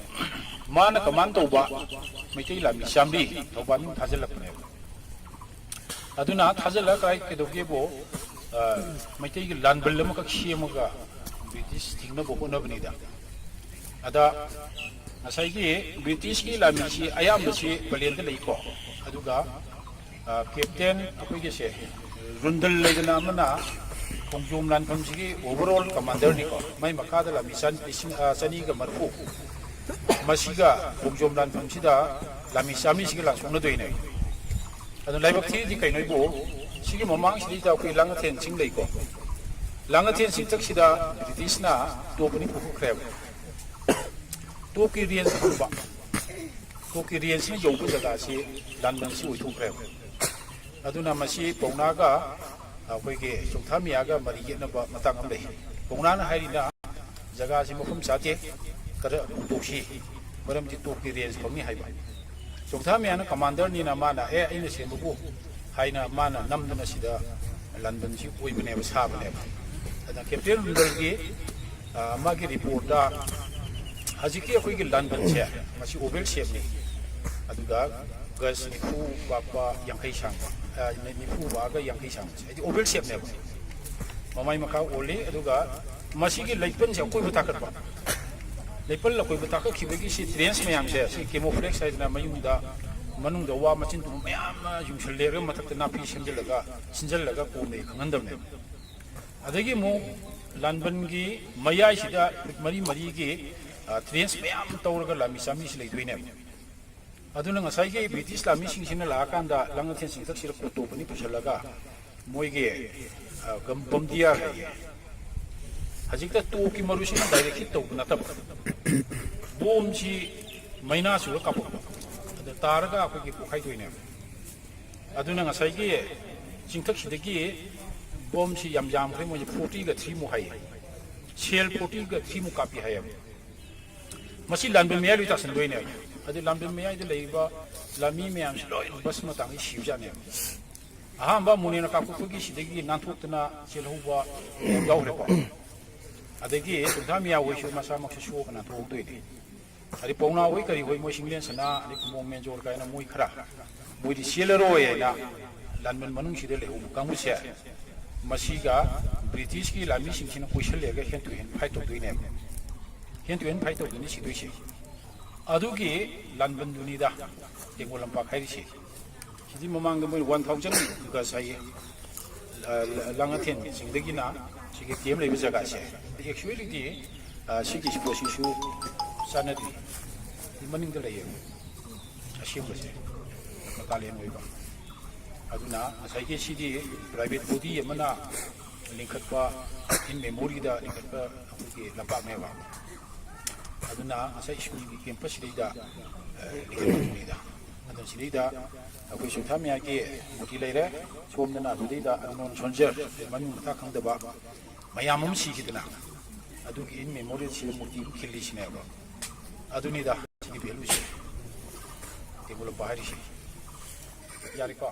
ꯃꯥꯅ ꯀꯃꯥꯟ ꯇꯧꯕ ꯃꯩꯇꯩ ꯂꯥꯟꯃꯤ ꯆꯥꯝꯃꯔꯤ ꯊꯧꯕꯥꯜ ꯅꯨꯡ ꯊꯥꯖꯤꯜꯂꯛꯄꯅꯦꯕ꯫ ꯑꯗꯨꯅ ꯊꯥꯖꯤꯜꯂꯒ ꯀꯗꯥꯏ ꯀꯩꯗꯧꯒꯦꯕꯨ, ꯑ, ꯃꯩꯇꯩꯒꯤ ꯂꯥꯟꯕꯜ ꯑꯃꯈꯛ ꯁꯦꯝꯃꯒ ꯕ꯭ꯔꯤꯇꯤꯁ ꯊꯤꯡꯅꯕ ꯍꯣꯠꯅꯕꯅꯤꯗ꯫ ꯑꯗ ꯉꯁꯥꯏꯒꯤ ꯕ꯭ꯔꯤꯇꯤꯁꯀꯤ ꯂꯥꯟꯃꯤꯁꯤ ꯑꯌꯥꯝꯕꯁꯤ ꯄꯂꯦꯟꯗ ꯂꯩꯀꯣ꯫ ꯑꯗꯨꯒ, ꯑ, ꯀꯦꯞꯇꯦꯟ ꯑꯩꯈꯣꯏꯒꯤꯁꯦ ꯔꯨꯟꯗꯜ ꯂꯩꯗꯅ ꯑꯃꯅ ꯈꯣꯡꯖꯣꯝ ꯂꯥꯟꯐꯝꯁꯤꯒꯤ overall commanderꯅꯤꯀꯣ꯫ ꯃꯥꯏ ꯃꯈꯥꯗ ꯂꯥꯟꯃꯤ ꯆꯥꯟ-, ꯂꯤꯁꯤꯡ, ꯑ, ꯆꯅꯤꯒ ꯃꯔꯤꯐꯨ꯫ ꯃꯁꯤꯒ ꯈꯣꯡꯖꯣꯝ ꯂꯥꯟꯐꯝꯁꯤꯗ ꯂꯥꯟꯃꯤ ꯆꯥꯝꯃꯔꯤꯁꯤꯒ ꯂꯥꯟꯊꯣꯛꯅꯗꯣꯏꯅꯦ꯫ ꯑꯗꯨ ꯂꯥꯏꯕꯛ ꯊꯤꯔꯤꯗꯤ ꯀꯩꯅꯣ ꯏꯕꯨ? ꯁꯤꯒꯤ ꯃꯃꯥꯡꯁꯤꯗꯩꯗ ꯑꯩꯈꯣꯏ ꯂꯥꯡꯉꯊꯦꯜ ꯆꯤꯡ ꯂꯩꯀꯣ꯫ ꯂꯥꯡꯉꯊꯦꯜ ꯆꯤꯡꯊꯛꯁꯤꯗ ꯕ꯭ꯔꯤꯇꯤꯁꯅ ꯇꯣꯞ ꯑꯅꯤ ꯄꯨꯊꯣꯛꯈ꯭ꯔꯦꯕ꯫ ꯇꯣꯞꯀꯤ ꯔꯦꯟꯖ ꯐꯪꯕ, ꯇꯣꯞꯀꯤ ꯔꯦꯟꯖꯁꯤꯅ ꯌꯧꯕ ꯖꯒꯥꯁꯤ ꯂꯥꯟꯕꯟꯁꯤ ꯑꯣꯏꯊꯣꯛꯈ꯭ꯔꯦꯕ꯫ ꯑꯗꯨꯅ ꯃꯁꯤ ꯄꯧꯅꯥꯒ ꯑꯩꯈꯣꯏꯒꯤ ꯆꯣꯡꯊꯥꯃꯤꯌꯥꯒ ꯃꯔꯤ ꯌꯦꯠꯅꯕ ꯃꯇꯥꯡ ꯑꯃ ꯂꯩ꯫ ꯄꯧꯅꯥꯅ ꯍꯥꯏꯔꯤꯅ ꯖꯒꯥꯁꯤ ꯃꯐꯝ ꯆꯥꯗꯦ, ꯈꯔ ꯍꯣꯡꯗꯣꯛꯁꯤ, ꯃꯔꯝꯗꯤ ꯇꯣꯞꯀꯤ ꯔꯦꯟꯖ ꯐꯪꯅꯤ ꯍꯥꯏꯕ꯫ ꯆꯣꯡꯊꯥꯃꯤꯌꯥꯅ ꯀꯃꯥꯟꯗꯔꯅꯤꯅ ꯃꯥꯅ, "ꯑꯦ, ꯑꯩꯅ ꯁꯦꯝꯕꯕꯨ" ꯍꯥꯏꯅ ꯃꯥꯅ ꯅꯝꯗꯅ ꯁꯤꯗ ꯂꯥꯟꯕꯟꯁꯤ ꯑꯣꯏꯕꯅꯦꯕ, ꯁꯥꯕꯅꯦꯕ꯫ ꯑꯗꯨꯅ ꯀꯦꯞꯇꯦꯟ ꯔꯨꯟꯗꯜꯒꯤ, ꯑ, ꯃꯥꯒꯤ ꯔꯤꯄꯣꯔꯠꯇ ꯍꯧꯖꯤꯛꯀꯤ ꯑꯩꯈꯣꯏꯒꯤ ꯂꯥꯟꯕꯟꯁꯦ ꯃꯁꯤ ꯑꯣꯚꯦꯜ ꯁꯦꯞꯅꯤ꯫ ꯑꯗꯨꯒ ꯒꯖ ꯅꯤꯐꯨ ꯄꯥꯛꯄ, ꯌꯥꯡꯈꯩ ꯁꯥꯡꯕ, ꯑ, ꯅꯤꯐꯨ ꯄꯥꯛꯑꯒ ꯌꯥꯡꯈꯩ ꯁꯥꯡꯕꯁꯦ, ꯍꯥꯏꯗꯤ ꯑꯣꯚꯦꯜ ꯁꯦꯞꯅꯦꯕ꯫ ꯃꯃꯥꯏ ꯃꯈꯥ ꯑꯣꯜꯂꯤ꯫ ꯑꯗꯨꯒ ꯃꯁꯤꯒꯤ ꯂꯩꯄꯜꯁꯦ ꯑꯀꯣꯏꯕ ꯇꯥꯈꯠꯄ꯫ ꯂꯩꯄꯜ ꯑꯀꯣꯏꯕ ꯇꯥꯈꯠꯈꯤꯕꯒꯤ ꯁꯤ ꯇ꯭ꯔꯦꯟꯁ ꯃꯌꯥꯝꯁꯦ, ꯁꯤ ꯀꯦꯃꯣꯐ꯭ꯂꯦꯛꯁ ꯍꯥꯏꯗꯅ ꯃꯌꯨꯝꯗ ꯃꯅꯨꯡꯗ ꯋꯥ ꯃꯆꯤꯟ ꯇꯨꯝꯕ ꯃꯌꯥꯝ ꯑꯃ ꯌꯨꯡꯁꯜꯂꯦꯔꯒ ꯃꯊꯛꯇ ꯅꯥꯄꯤ ꯁꯦꯝꯖꯤꯜꯂꯒ, ꯁꯤꯟꯖꯜꯂꯒ ꯀꯣꯝꯃꯦ ꯈꯪꯍꯟꯗꯕꯅꯦꯕ꯫ ꯑꯗꯒꯤ ꯑꯃꯨꯛ ꯂꯥꯟꯕꯟꯒꯤ ꯃꯌꯥꯏꯁꯤꯗ ꯐꯤꯠ ꯃꯔꯤ ꯃꯔꯤꯒꯤ, ꯑ, ꯇ꯭ꯔꯦꯟꯁ ꯃꯌꯥꯝ ꯇꯧꯔꯒ ꯂꯥꯟꯃꯤ ꯆꯥꯃꯤꯁꯤ ꯂꯩꯗꯣꯏꯅꯦꯕ꯫ ꯑꯗꯨꯅ ꯉꯁꯥꯏꯒꯤ ꯕ꯭ꯔꯤꯇꯤꯁ ꯂꯥꯟꯃꯤꯁꯤꯡꯁꯤꯅ ꯂꯥꯛꯑꯀꯥꯟꯗ ꯂꯥꯡꯉꯊꯦꯜ ꯆꯤꯡꯊꯛꯁꯤꯗ ꯇꯣꯞ ꯑꯅꯤ ꯄꯨꯁꯜꯂꯒ ꯃꯣꯏꯒꯤ, ꯑ, ꯒꯝ-, ꯕꯝꯗꯤꯌꯥꯔ ꯍꯥꯏꯌꯦ꯫ ꯍꯧꯖꯤꯛꯇ ꯇꯣꯞꯀꯤ ꯃꯔꯨꯁꯤꯅ ꯗꯥꯏꯔꯦꯛ ꯍꯤꯠ ꯇꯧꯕ ꯅꯠꯇꯕ, ꯕꯣꯝꯁꯤ ꯃꯩꯅꯥ ꯆꯨꯔ ꯀꯥꯞꯄꯛꯄ, ꯑꯗ ꯇꯥꯔꯒ ꯑꯩꯈꯣꯏꯒꯤ ꯄꯣꯛꯈꯥꯏꯗꯣꯏꯅꯦꯕ꯫ ꯑꯗꯨꯅ ꯉꯁꯥꯏꯒꯤ ꯆꯤꯡꯊꯛꯁꯤꯗꯒꯤ ꯕꯣꯝꯁꯤ ꯌꯥꯝ ꯌꯥꯝꯈ꯭ꯔꯦ, ꯃꯣꯏꯁꯦ ꯐꯣꯔꯇꯤꯒ ꯊ꯭ꯔꯤꯃꯨꯛ ꯍꯥꯏꯌꯦ, ꯁꯦꯜ ꯐꯣꯔꯇꯤꯒ ꯊ꯭ꯔꯤꯃꯨꯛ ꯀꯥꯞꯄꯤ ꯍꯥꯏꯌꯦꯕ꯫ ꯃꯁꯤ ꯂꯥꯟꯕꯟ ꯃꯌꯥꯏ ꯂꯣꯏ ꯇꯥꯁꯟꯗꯣꯏꯅꯦꯕ꯫ ꯑꯗꯨ ꯂꯥꯟꯕꯟ ꯃꯌꯥꯏꯗ ꯂꯩꯔꯤꯕ ꯂꯥꯟꯃꯤ ꯃꯌꯥꯝꯁꯤ ꯂꯣꯏꯅ ꯕꯁ ꯃꯇꯥꯡꯗ ꯁꯤꯕꯖꯥꯠꯅꯦꯕ꯫ ꯑꯍꯥꯟꯕ ꯃꯨꯅꯦꯅ ꯀꯥꯞꯊꯣꯛꯄꯒꯤ ꯁꯤꯗꯒꯤ ꯅꯥꯟꯊꯣꯛꯇꯅ ꯆꯦꯜꯍꯧꯕ ꯌꯥꯎꯈ꯭ꯔꯦꯀꯣ꯫ ꯑꯗꯒꯤ ꯆꯨꯝꯊꯥ ꯃꯤꯌꯥ ꯍꯣꯏꯁꯨ ꯃꯁꯥꯃꯛꯁꯨ ꯁꯣꯛꯑꯒ ꯅꯥꯟꯊꯣꯛꯍꯧꯗꯣꯏꯅꯤ꯫ ꯑꯗꯩ ꯄꯥꯎꯅꯥ ꯍꯣꯏ ꯀꯔꯤ ꯍꯣꯏ, ꯃꯣꯏ ꯁꯤꯡꯂꯦꯟ ꯁꯅꯥ, ꯑꯗꯩ ꯈꯨꯝꯕꯣꯡ ꯃꯦꯟꯖꯣꯔ ꯀꯥꯏꯅ ꯃꯣꯏ ꯈꯔ, ꯃꯣꯏꯗꯤ ꯆꯦꯜꯂꯔꯣꯏ ꯍꯥꯏꯅ ꯂꯥꯟꯕꯟ ꯃꯅꯨꯡꯁꯤꯗ ꯂꯩꯍꯧꯕ ꯀꯥꯡꯕꯨꯁꯦ, ꯃꯁꯤꯒ ꯕ꯭ꯔꯤꯇꯤꯁꯀꯤ ꯂꯥꯟꯃꯤꯁꯤꯡꯁꯤꯅ ꯀꯣꯏꯁꯜꯂꯛꯑꯒ hand to hand fight ꯇꯧꯗꯣꯏꯅꯦꯕ꯫ Hand to hand fight ꯇꯧꯗꯣꯏꯅꯤ ꯁꯤꯗꯣꯏꯁꯦ꯫ ꯑꯗꯨꯒꯤ ꯂꯥꯟꯕꯟꯗꯨꯅꯤꯗ ꯇꯦꯡꯒꯣꯜ ꯂꯝꯄꯥꯛ ꯍꯥꯏꯔꯤꯁꯦ꯫ ꯁꯤꯗꯤ ꯃꯃꯥꯡꯗ ꯃꯣꯏ ꯋꯥꯟ ꯊꯥꯎꯖꯟ ꯒꯖ ꯍꯥꯏꯌꯦ꯫ ꯑ, ꯂꯥꯡꯉꯊꯦꯟ ꯆꯤꯡꯗꯒꯤꯅ ꯁꯤꯒꯤ ꯀꯦꯝ ꯂꯩꯕ ꯖꯒꯥꯁꯦ꯫ ꯑꯦꯛꯆꯨꯋꯦꯂꯤꯗꯤ, ꯑ, ꯁꯤꯒꯤ ꯁ꯭ꯄꯣꯠꯁꯤꯁꯨ ꯆꯥꯟꯅꯗꯦ꯫ ꯁꯤ ꯃꯅꯤꯡꯗ ꯂꯩꯌꯦꯕ ꯑꯁꯦꯡꯕꯁꯦ, ꯃꯇꯥꯂꯦꯟ ꯑꯣꯏꯕ꯫ ꯑꯗꯨꯅ ꯉꯁꯥꯏꯒꯤ ꯁꯤꯗꯤ ꯄ꯭ꯔꯥꯏꯚꯦꯠ ꯕꯣꯗꯤ ꯑꯃꯅ ꯂꯤꯡꯈꯠꯄ, ꯏꯟ ꯃꯦꯃꯣꯔꯤꯗ ꯂꯤꯡꯈꯠꯄ ꯑꯩꯈꯣꯏꯒꯤ ꯂꯝꯄꯥꯛꯅꯦꯕ꯫ ꯑꯗꯨꯅ ꯉꯁꯥꯏ ꯁ꯭ꯀꯨꯜꯒꯤ ꯀꯦꯝꯄꯁꯁꯤꯗꯩꯗ, ꯑ, ꯂꯤꯡꯈꯠꯄꯅꯤꯗ꯫ ꯑꯗꯨꯅ ꯁꯤꯗꯩꯗ ꯑꯩꯈꯣꯏ ꯆꯨꯝꯊꯥ ꯃꯤꯌꯥꯒꯤ ꯃꯨꯔꯇꯤ ꯂꯩꯔꯦ, ꯁꯣꯝꯗꯅ ꯑꯗꯨꯗꯩꯗ unknown soldier, ꯃꯃꯤꯡ ꯃꯊꯥ ꯈꯪꯗꯕ ꯃꯌꯥꯝ ꯑꯃ ꯁꯤꯈꯤꯗꯅ, ꯑꯗꯨꯒꯤ ꯏꯟ ꯃꯦꯃꯣꯔꯤꯌꯦꯜꯁꯤꯗ ꯃꯨꯔꯇꯤ ꯑꯃ ꯈꯤꯜꯂꯤꯁꯤꯅꯦꯕ꯫ ꯑꯗꯨꯅꯤꯗ ꯁꯤꯒꯤ ꯚꯦꯂꯨꯁꯦ, ꯇꯦꯡꯒꯣꯜ ꯂꯝꯄꯥꯛ ꯍꯥꯏꯔꯤꯁꯦ꯫ ꯌꯥꯔꯦꯀꯣ?